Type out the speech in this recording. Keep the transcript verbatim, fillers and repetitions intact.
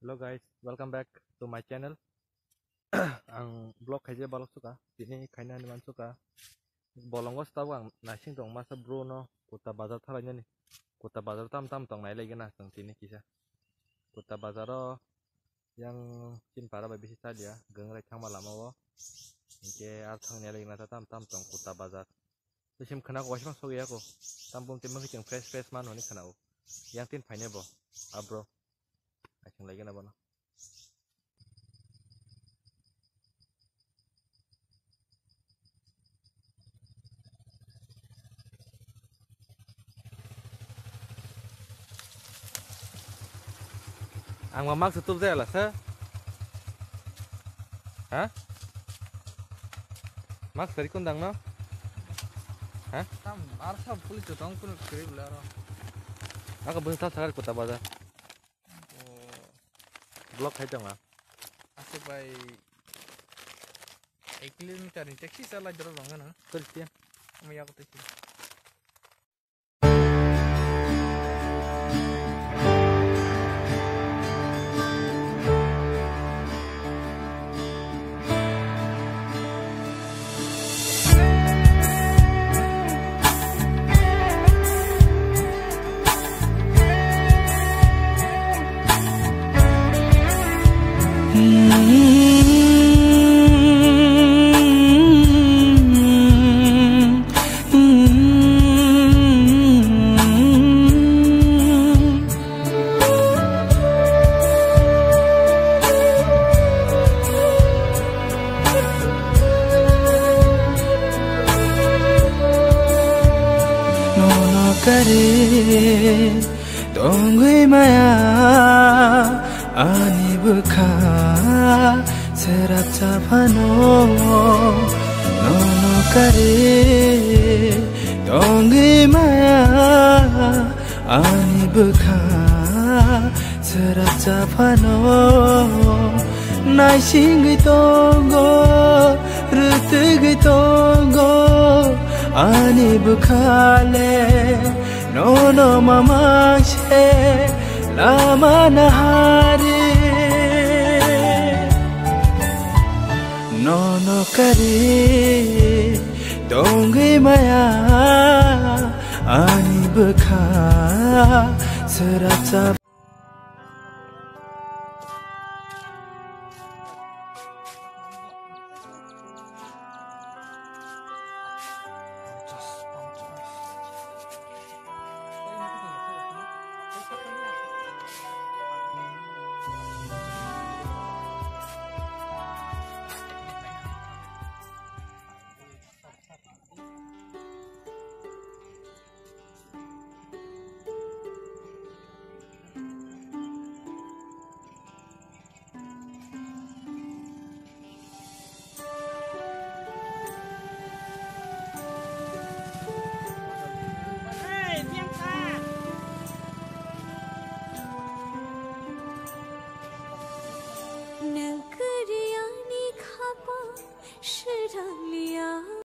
Hello guys, welcome back to my channel. Ang vlog khaijak balok suka, tini khaina ni man suka. Bolongo stabo ang naising tong masa bro no Kuta bazar thalai nani. Kuta bazar tam tam tong nai lai gana tong tini kisa. Kuta bazar o yang chin para bai bisi chalia, gangrai thangma lama o. Hingke ar thang nai lai gana tam tam tong Kuta bazar. Tei sim khna ko waisma sok ya ko. Tam bum tei mangki chwng fresh fresh man hwnwi khna o. Yang tin phaine bo. Abro. Aising lai gana bono. Ang ma mask tup jaya la sa? Ha? Mask tari kun dang no? Ha? Tam ar sa police tong kun kiri bela ro. Ako bun sa sagar Kuta bazar. O. Block khai tong la. Ase bai ek kilometer ni taxi sa lai doro rong na. Terus dia. Mo ya ko taxi. Nono kari tongwi maya ani bwkha serap chaphano. Nono kari tongwi maya ani bwkha serap chaphano. Naisingwi tongo, rwtwgwi tongo ani bwkhale. Nono mamang se lama nahari. Nono kari tongwi maya ani bwkha serap chap